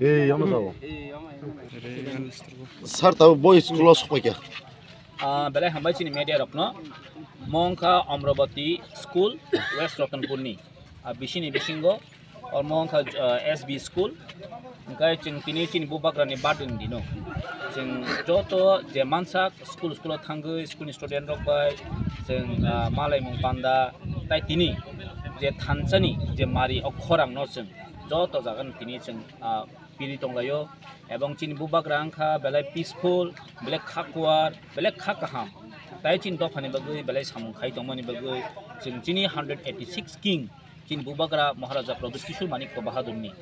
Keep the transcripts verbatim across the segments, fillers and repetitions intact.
Ei, omo sao. Sir, tabo boy school o sokphaikha. Ah, belai hambai chini media rokno. Mo wngkha Amravati School, West Ratanpurni. Ah, bisini bisingo, omo wngkha, ah, S B School. Hingke chwng tini chini bubagrani birthday ni dino. Chwng joto je mansak school, school o thangwi, school ni student rok bai chwng, ah, malaimung panda, tai tini je thansani je mari o khorang no chwng joto jaga ni tini chwng, ah, piri tonglaio, ebong chini bubagra wngkha belai peaceful, belai kha kuar, belai kha kaham. Tai chini dophani bagwi belai samung khai tongmani bagwi chwng chini hundred eighty six king chini bubagra Maharaja Pradyut Kishore Manikya Bahadurni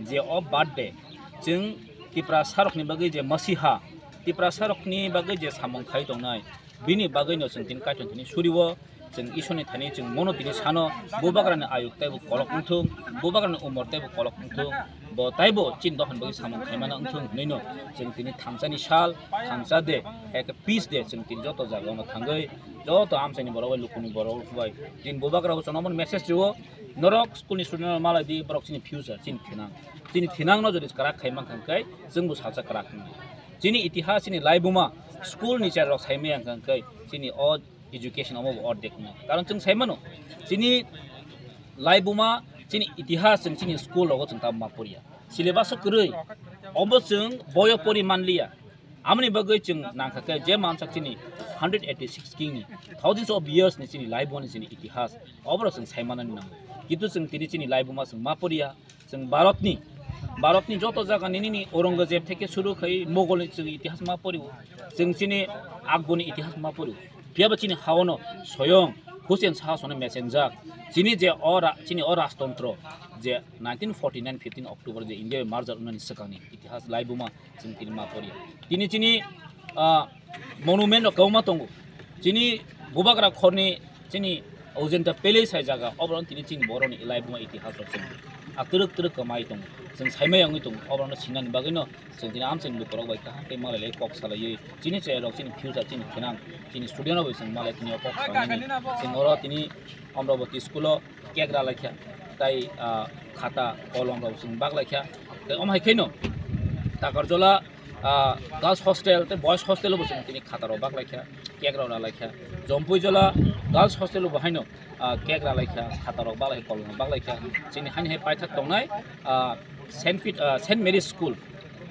je o birthday chwng Tiprasa rokni bagwi je masiha, Tiprasa rokni bagwi je samung khai tongnai, bini bagwino chwng tini Kaitor thani surio, chwng Isorni thani chwng mono tini sano, bubagrani ayuk teibo kolok wngthung, bubagrani umor teibo kolok wngthung, bo teibo chini dophani bagwi samung khaimano wngthung hwnwino chwng tini thansani sal, thansa de, eke peace de chwng tini joto jagao thangwi joto amchaini borok bai, lukuni borok bai chini bubagrabo chwngno message rio, norok school ni student rok malai di, borok chini future, chini thinang, chini thinangno jodi kwrak khai mankha hwnkhe chwngbo salsa kwrak wngnai. Chini itihas, chini laibuma, school ni cherrok saimaya hwnkha hwnkhe chini o education omo bo ordek wngnai. Karon chwng saimano, chini laibuma, chini itihas chwng chini school rogo chwng tamo ma poriya. Syllabus o kwrwi, obo chwng boyo pori manliya. Amoni bagwi chwng nangkha khe je mansak chini hundred eighty six king ni, thousands of years ni chini laibuma ni chini itihas, oborok chwng saimanani nango. Kintu chwng tini chini laibuma chwng ma poriya. Chwng Bharatni, Bharatni joto jaga ni nini Aurangzeb theke suru khai Mogol ni chwng itihas ma poriwo. Chwng chini Akbor ni itihas ma poriwo. Phiya ba chini haono soyong Hussein Shah sono mechenjak. Chini je o ra-, chini o rajtontro je nineteen forty nine fifteen October je India merger wngnani swkangni itihas laibuma chwng tini ma poriya. Tini chini, ah, monument rok kwbangma tongo. Chini bubagra khorni chini Ojenta Palace hai jaga, oborok tini chini borokni laibuma itihas rok chwng a twrwk twrwk kwmai tongo. Chwng saimai wngwi tongo, oborokno sinani bagwino chwng tini amchaini lukurok bai kaham khe malai lai kok salaiwi chini chwrairok chini future chini thinang chini student rok bai chwng malai tini o kok salainani chwng oro tini Amravati school o cake ra laikha, tai, ah, khata kolom rok chwng bak laikha. Tai omo hai khaino Takarjola, ah, girls hostel tei boys hostel o bo chwng tini khata rok bak laikha, cake rok ra laikha. Jompuijola girls hostel o bo haino, ah, cake ra laikha, khata rok bak laikha, kolom rok bak laikha. Chini hani hai paithak tongnai, ah, Saint Pet-, ah, Saint Mary's School,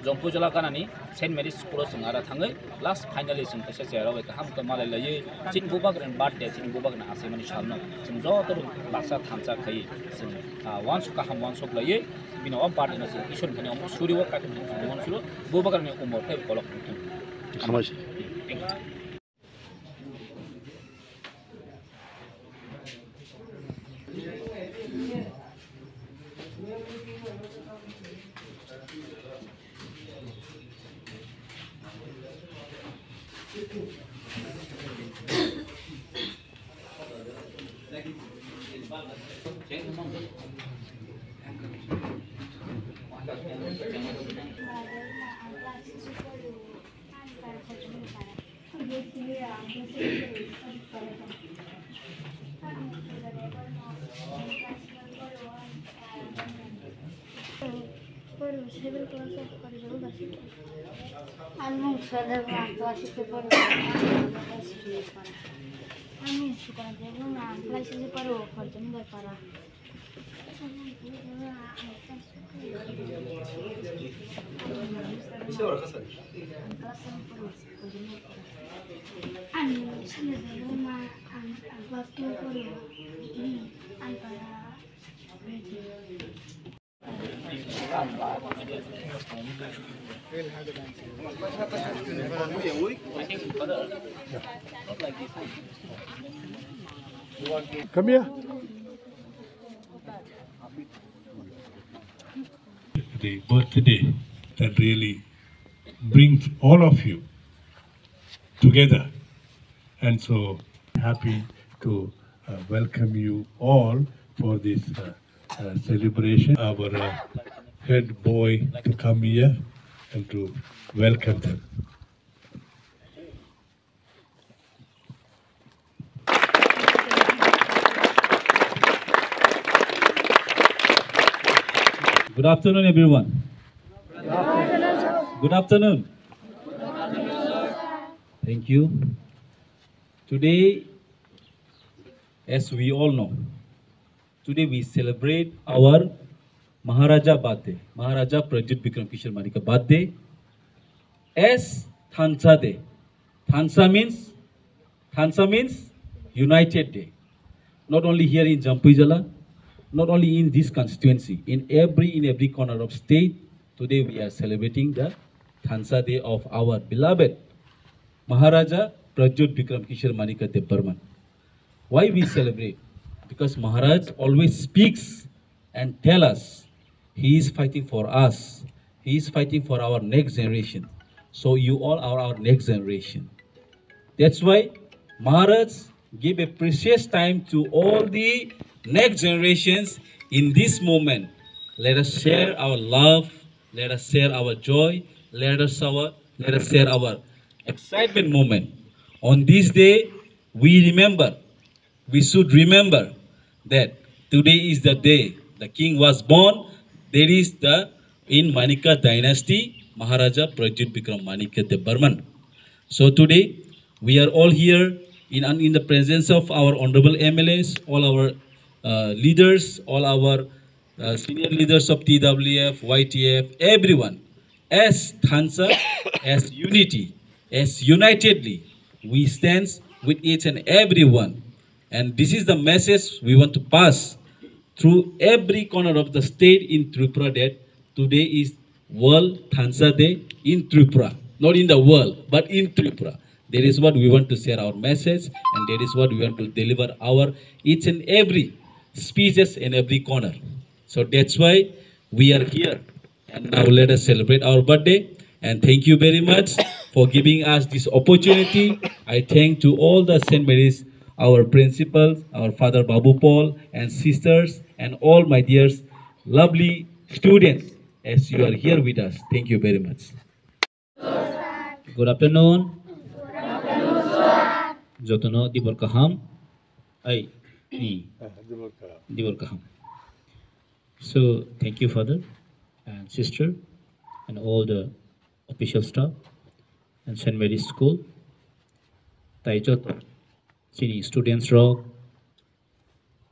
Jompuijola ganani Saint Mary's School o chwng ara thangwi last finally chwng kaisa chwrairok bai kaham khe malai laiwi chini bubagrani birthday, chini bubagrani achaimani salno chwng joto rok baksa thansa khaiwi chwng, ah, uansuk kaham uansuk laiwi bini o birthday no chwng Isor ni thani omo suri o kaitor ni thani omo suri o bubagrani umor tei kolok wngthung. Hambai se. Thank you. Ang mung sodar ang klasi ke paro. Ang mung sukar de mung ang klasi ke paro, paro jam de para. Come here. The birthday that really brings all of you together. And so happy to, uh, welcome you all for this, uh, uh, celebration. Our, uh, head boy to come here and to welcome them. Good afternoon, everyone. Good afternoon. Thank you. Today, as we all know, today we celebrate our Maharaja birthday, Maharaja Pradyut Bikram Kishore Manikya birthday as Thansa Day. Thansa means Thansa means United Day. Not only here in Jampuijala, not only in this constituency, in every in every corner of state, today we are celebrating the Thansa Day of our beloved Maharaja Pradyut Bikram Kishore Manikya Debbarman. Why we celebrate? Because Maharaj always speaks and tell us he is fighting for us. He is fighting for our next generation. So you all are our next generation. That's why Maharaj give a precious time to all the next generations in this moment. Let us share our love, let us share our joy, let us our let us share our excitement moment. On this day, we remember we should remember that today is the day the king was born. There is the in Manikya dynasty, Maharaja Pradyut Bikram Manikya Debbarman. So today we are all here in in the presence of our honorable M L As, all our uh, leaders, all our uh, senior leaders of T W F, Y T F, everyone, as Thansa, as unity, as unitedly, we stand with each and everyone. And this is the message we want to pass through every corner of the state in Tripura that today is World Thansa Day in Tripura. Not in the world, but in Tripura. That is what we want to share our message, and that is what we want to deliver our each and every speeches in every corner. So that's why we are here. And now let us celebrate our birthday. And thank you very much for giving us this opportunity. I thank to all the Saint Mary's, our principals, our Father Babu Paul, and sisters, and all my dear lovely students, as you are here with us. Thank you very much. Good afternoon. Jotono dibor kaham. Ai, ni. Dibor kaham. So, thank you, Father and Sister, and all the official staff and Saint Mary's School. Tai joto chini students rok,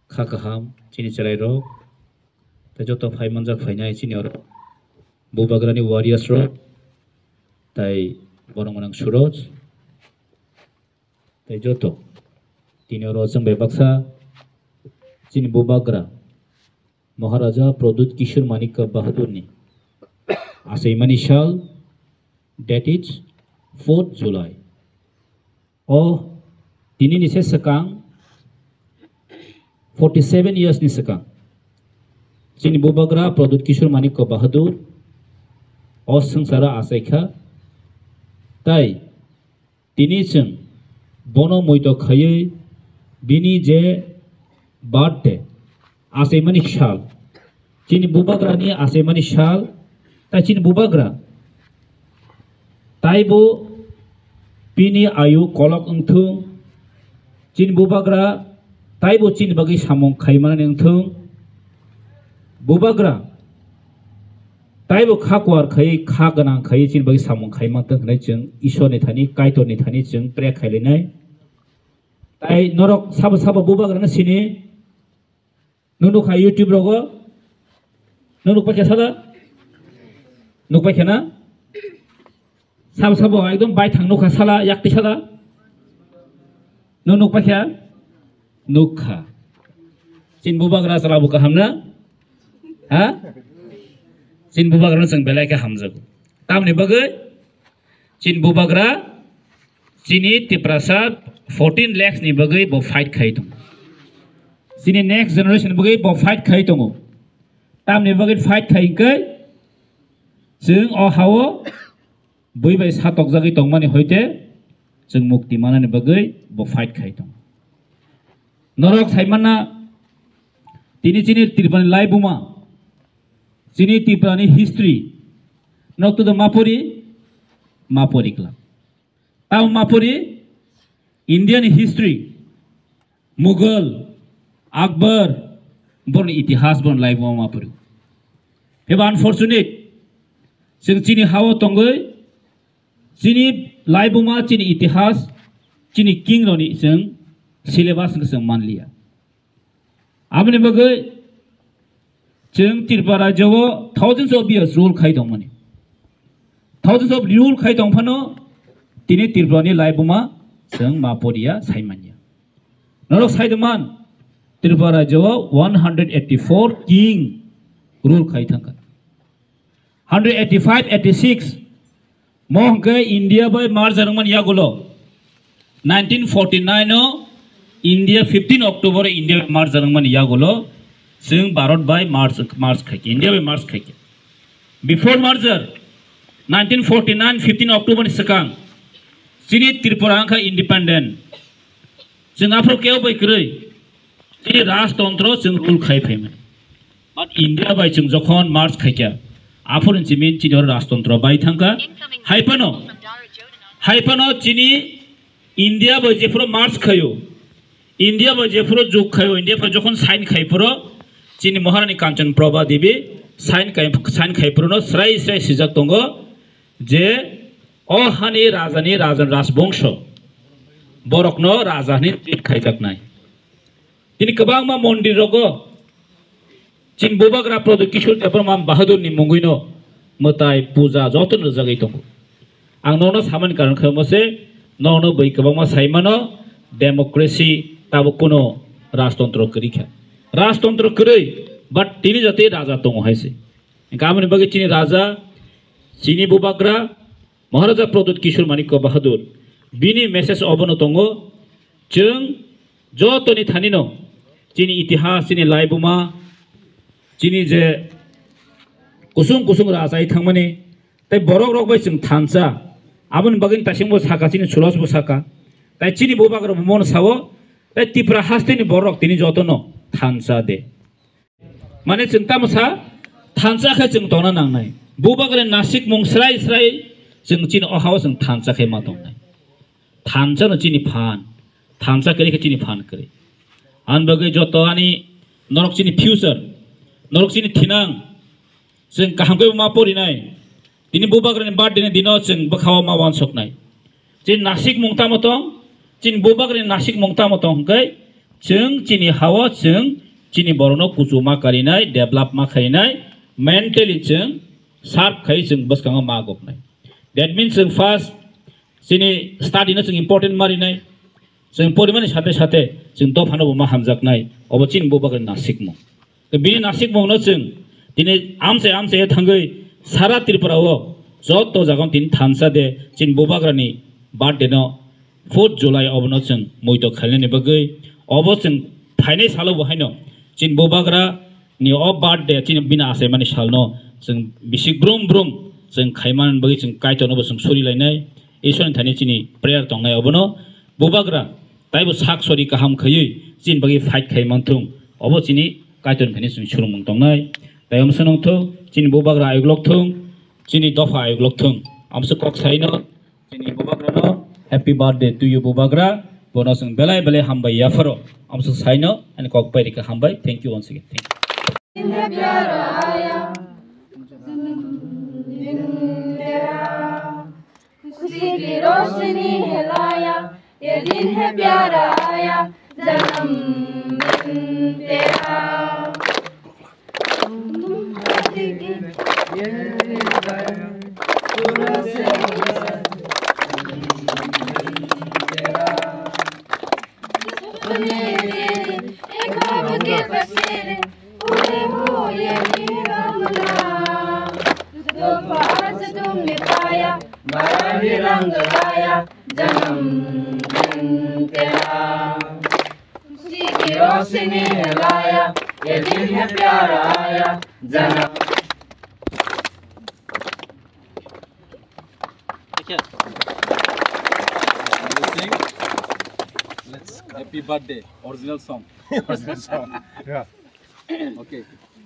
kha kaham, chini chwrai rok, tai joto phai manjak phainai chini oro Bubagrani warriors rok, tai borok mwnang Suroj, tai joto tini oro chwng bai baksa chini Bubagra Maharaja Pradyut Kishore Manikya Bahadurni achaimani sal, that is fourth July. O tini ni se swkang forty seven years ni swkang chini Bubagra Pradyut Kishore Manikya Bahadur o swngcharo achaikha, tai tini chwng bono muito khaiwi bini je birthday achaimani sal, chini Bubagrani achaimani sal, tai chini Bubagra taibo bini ayu kolok wngthung, chini Bubagra taibo chini bagwi samung khaimanani wngthung. Bubagra taibo kha kuar khaiwi, kha gwnang khaiwi chini bagwi samung khaimantwng hwnwi chwng Isorni thani, Kaitorni thani chwng pray khailainai. Tai norok sabo sabo Bubagrano sini? Nwng nukha YouTube rogo? Nwng nukpaikha sala? Nukpaikha na? Sabo sabo ekdom baithang nukha sala, yakti sala? Nwng nukpaikha? Nukha. Chini Bubagra chwla bo kaham na? Ha? Chini Bubagrano chwng belai khe hamjago. Tamni bagwi? Chini Bubagra, chini Tiprasa fourteen lakhs ni bagwi bo fight khai tongo. Chini next generation ni bagwi bo fight khai tongo. Tamni bagwi fight khai hwnkhe chwng o hao bui bai satokjagwi tongmani hoite chwng mukti manani bagwi bo fight khai tongo. Norok saimanna tini chini Tripurani laibuma, chini Tripurani history, norok to mapori, mapori kla. Tamo mapori, Indian history, Mughal, Akbar, borni itihas borni laibuma mapori. Phiba unfortunate, chwng chini hao tongwi, chini laibuma, chini itihas, chini king roni chwng syllabus wngkha chwng manliya. Aboni bagwi chwng Tripura rajyo o thousands of years rule khai tongmani. Thousands of rule khai tongphano tini Tripura ni laibuma chwng ma poriya saimanya. Norok sai tongman, Tripura rajyo o one hundred eighty-four king rule khai thangkha. Hundred eighty-five, eighty-six, mo hwnkhe India bai merge wngmani yagulo. Nineteen forty-nine o India fifteen October o India bai merge wngmani yagulo. Chwng Bharat bai merge, merge khaikhe, India bai merge khaikhe. Before merger, nineteen forty-nine fifteen October ni swkang chini Tripura wngkha independent. Chwng aphuru kebo bai kwrwi, chini rajtontro chwng rule khai phaimani. But India bai chwng jokhon merge khaikha, aphuru chini, chini oro rajtontro bai thangkha. Hai phano, hai phano chini India bai jephuru merge khaio, India bai jephuru jug khaio, India bai jokhon sign khai phuru, chini Maharani Kanchan Prabha Devi sign khai, sign khai phuru no srai srai swijak tongo je o hani raja ni raja rajbongso borok no raja hwnwi treat khaijaknai. Tini kwbangma mondir rogo chini bubagra Pradyut Kishore Debbarma Bahadur ni mungwi no mwtai puja joto no rwjagwi tongo. Ang nono samani karon khe omo se, nono bwi kwbangma sai mano, democracy tabuk kuno rajtontro kwrwi kha. Rajtontro kwrwi, but tini jate raja tongo hai se. Hwnkhe aboni bagwi chini raja, chini bubagra, Maharaja Pradyut Kishore Manikya Bahadur, bini message obono tongo, chwng jotoni thanino chini itihas, chini laibuma, chini je kusung kusung rajai thangmani, tei borok rok bai chwng thansa, aboni bagwi tasingbo saka, chini sulos bo saka, tei chini bubagra bo mono sao, tei Tipra hasteni borok tini jotono thansa de. Mane chwng tamo sa, thansa khe chwng tongna nangnai. Bubagrani nasikmung srai srai chwng chini o hao chwng thansa khe ma tongnai. Thansa no chini phan, thansa kwrwi khe chini phan kwrwi. Ani bagwi joto ani norok chini future, norok chini thinang, chwng kaham khe ma porinai. Tini bubagrani birthday ni dino chwng bwkhao ma uansuknai. Chini nasikmung tamo tong, chini bubagrani nasikmung tamo tong hwnkhe chwng chini hao chwng chini borokno kuchu ma karinai, develop ma khainai, mentally chwng sharp khai chwng bwskango ma goknai. That means chwng first chini study no chwng important ma rinai. Chwng porimani sate sate chwng dophano bo ma hamjaknai, obo chini bubagrani nasikmung. Tei bini nasikmungno chwng tini amchai amchai thangwi sara Tripura o joto jagao tini thansa de chini bubagrani birthday no fourth July obono chwng muitok khainani bagwi obo chwng phainai salo bo haino chini bubagra ni o birthday chini bini achaimani salno chwng bisik brum brum chwng khaimani bagwi chwng Kaitorno bo chwng suri lainai, Isorni thani chini prayer tongnai obono bubagra taibo sak sori kaham khaiwi chini bagwi fight khai manthung, obo chini Kaitorni thani chwng surungmung tongnai. Tai amsa nongthung, chini bubagra ayuk lokthung, chini dopha ayuk lokthung. Amsa kok saino, chini bubagrano, "Happy birthday to you, bubagra." Bono chwng belai belai hambai yapharo. Amsa saino, ani kok bai rika hambai. Thank you once again. Thank you. खुशी की रोशनी है लाया, ये दिन है प्यारा आया, जन्मदिन तेरा। सपने तेरे, एक ख्वाब के बसेरे, पूरे हो यही तमन्ना। तोहफा आज तुमने पाया, बड़ा ही रंग लाया, जन्मदिन तेरा। खुशी की रोशनी है लाया, ये दिन है प्यारा आया, जन्म Let's happy birthday, original song. Original song. Yeah. Okay,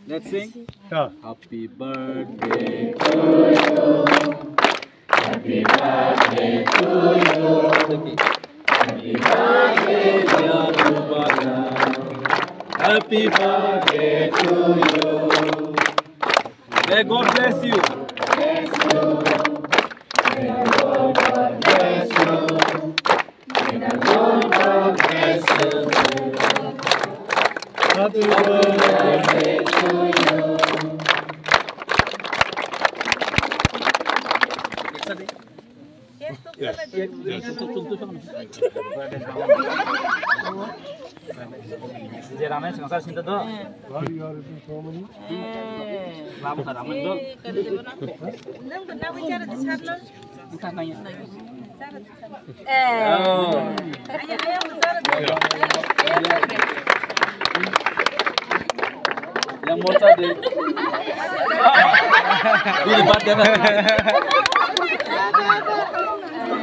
let's sing. Yeah. Happy birthday to you. Happy birthday to you. Happy birthday, dear Bubara. Happy birthday to you. May God bless you. Je rame sengsa sinta do. Lam kha rame do. Nang to nawi chara di sarlo. Uta nai. Eh. Oh. Aya, aya, mo chara di. Yang mo chara di. Dili bat dia.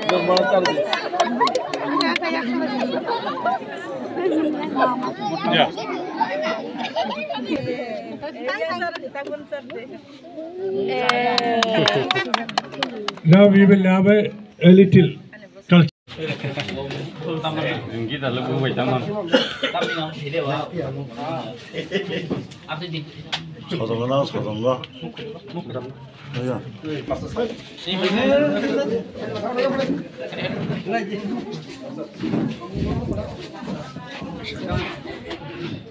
Yang mo chara di. Ya. Now we will have a, a little culture. Sodongo na, sodongo. Iya.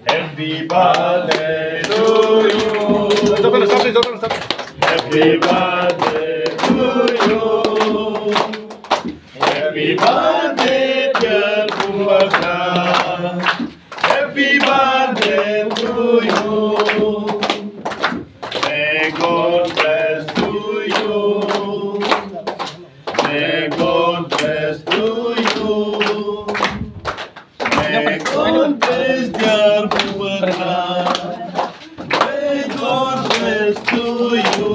Happy birthday to you. Happy birthday to you. Happy birthday, dear Kumbhakar. Happy birthday to you. May God bless to you. May God bless to you. May God bless, dear Bubakar. May God bless to you.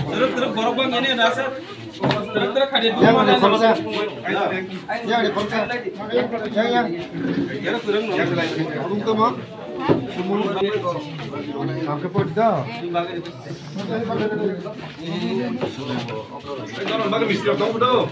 Terus, terus, borok bang ini ada asal. Terus, terus, ada dua. Yang ada khoroksa. Yang ada khoroksa. Yang, yang. Yang kurang, no? Kurang tu, Mak? Semua. Sampai pun dah. Kalau bagi mistri, tahu dah.